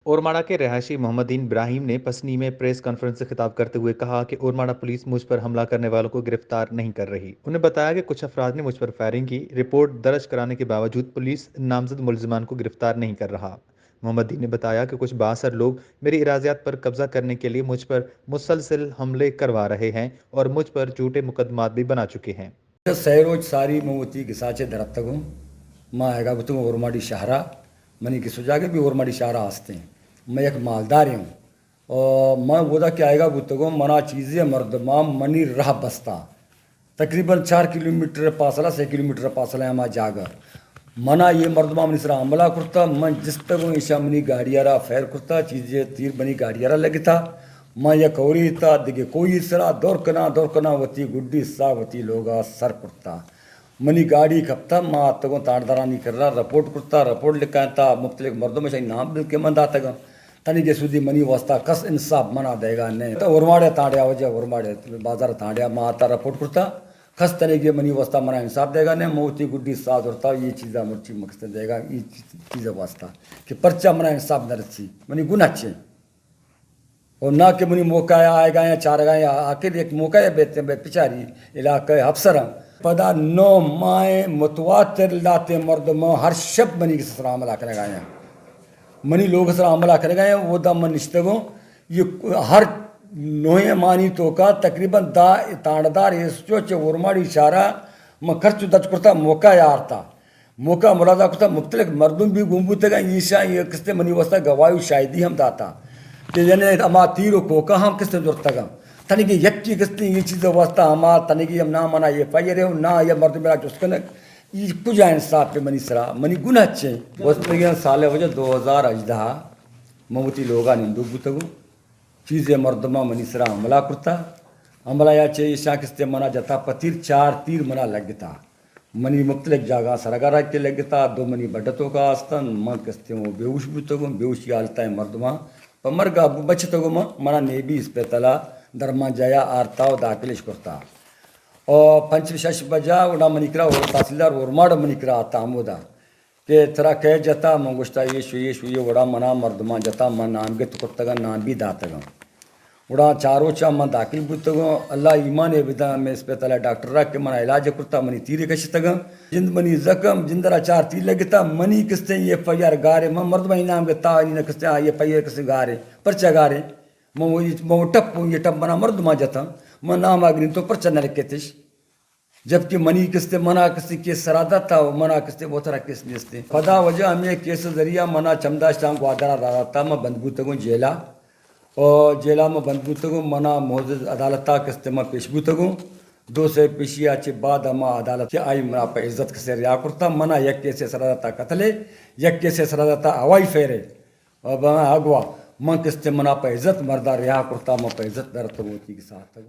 اورماڑہ کے رہائشی محمد دین ابراہیم نے پسنی میں پریس کانفرنس سے خطاب کرتے ہوئے کہا کہ اورماڑہ پولیس مجھ پر حملہ کرنے والوں کو گرفتار نہیں کر رہی۔ انہیں بتایا کہ کچھ افراد نے مجھ پر فائرنگ کی، رپورٹ درج کرانے کے باوجود پلیس نامزد ملزمان کو گرفتار نہیں کر رہا۔ محمد دین نے بتایا کہ کچھ بااثر لوگ میری اراضیات پر قبضہ کرنے کے لیے مجھ پر مسلسل حملے کروا رہے ہیں اور مجھ پر جھوٹے مقدمات بھی بنا چکے ہیں۔ سئے روچ ساری من وتی گساچے درتگوں۔ ما آیگا بوتگوں اورماڑی شہرا، منی گس و جاگہ بھی اورماڑی شہرا ہستیں۔ من یک مالدارے ہوں۔ او من اودا کہ آیگا بوتگوں، منا چیزے مردماں منی راہ بستا۔ تقریباً چار کلومیٹر فاصلہ، سئے کلومیٹر فاصلہ ہما جاگہ۔ منا یہ مردماں منی سرا حملہ کرتا، من جستگوں ایشاں منی گاڑی را فائر کرتا، چیزے تیر منی گاڑی را لگتا۔ من یک ہوری تا دگہ کوئی سرا دور کناں، دور کناں وتی گڈی سا وتی لوگا سر کرتا۔ منی گاڑی کپتا، ما آتگوں تانڑدارانی کرا رپورٹ کرتا، رپورٹ لکھائینتا، مختلف مردم شاہی نام بلکہ من داتگاں۔ تنیگے سودی منی واسطہ کس انصاف منا دیگا نہ۔ تو اورماڑے تانڑیا وجہ اورماڑے بازار تانڑیا ما آتا رپورٹ کرتا، کس تنیگے منی واسطہ منا انصاف دیگا نہ۔ موتی گڈی ساز ورتا، یہ چیزا مرچی مقصد دیگا، یہ چیز واسطہ کہ پرچا منا انصاف نہ رسی، منی گناہ چے؟ اور نہ کہ منی موقع آئے گا یا چارگا یا آخر یک موقع ہے بیتے بے پچاری علاقہ افسر ہیں۔ پدا نو ماہ متواتر لاتے مردم ہر شب منی سرا حملہ کرے گا یا منی لوگ سرا حملہ کرے گا یا وہ دا من نشتگوں۔ یہ ہر نوہیں مانی توکا تقریباً دا تانڑدار ایسچو چہ اورماڑی شہرا من خرچ درج کرتا، موقع یارتا۔ موقع ملاحظہ کتا، مختلف مردم بھی گون بوتگا، ایشاں یہ قسطے منی واسطہ گواہی و شاہدی ہم داتا کہ یعنی ہما تیر و کوکا ہم قسطے زرتگا۔ تنگی یکی قسطے یہ چیز واسطہ ہما تنگی ہم نہ منا یہ فائر ہے، نہ یہ مردم میرا جست کنگ۔ یہ کجا انصاف پہ منی سرا، منی گناہ چے؟ گوستگیں سال وجہ دو ہزار ہژدہ من وتی لوگا نندوک بوتگوں۔ چیزے مردماں منی سرا حملہ کرتا۔ حملہ یا چہ ایشاں کستے منا جتا پتیر، چار تیر منا لگتا۔ منی مختلف جاگہ سرگا را کے لگتا، دو منی بڈتو کا آستن، من کستے وہ بیہوش بوتگوں، بیہوشی حالتا مردماں پہ مرگا بچتگوں، من، منا نیبی اسپتالا درمان جایا آرتا و داخلش کرتا۔ او پنچ شش بجا اوڑا منی کرا، او تحصیلدار اورماڑ منی کرا آتا ہمودا۔ کہ ترا کئے جتا؟ من گوشتا، ایش و ایش و یہ وڑا منا مردماں جتا، من نام گت کرتگاں، نام بھی داتگاں۔ گڑا چار روچا من داخل بوتگاں، اللہ ایمان ء بداں، ہمے اسپتال ء ڈاکٹر را کہ منا علاج کرتا، منی تیرے کشتگاں، جند منی زخم، جند را چار تیر لگتا، منی کستیں ایف آئی آر گارے، من مردمانی نام گتا، آئی نہ کستیں ایف آئی آر کستیں گارے، پرچا گارے؟ من وہ، من وہ ٹپ ہوں، یہ ٹپ منا مردماں جتا، من نام آگرین تو پرچا نہ لکھتش؟ جبکہ منی کستے، منا کستے کیس سرا داتا و منا کستے بہترا کیس نیستے۔ پدا وجہ ہمیں کیس ذریعہ منا چمداشتاں گوادرا را داتا، ما بند بوتگوں جیلا۔ او جیلا ما بند بوتگوں، منا معزز عدالتا کستے ما پیش بوتگوں۔ دو سے پیشی آ چہ بعد ہما عدالت کہ آئی منا پہ عزت کسے رہا کرتا، منا یک کیسے سرا داتا قتلے، یک کیسے سرا داتا ہوائی فیرے۔ ابا اگوا، من کستے منا پہ عزت مردا رہا کرتا، من پہ عزت درتگوں وتی کہ ساتگ۔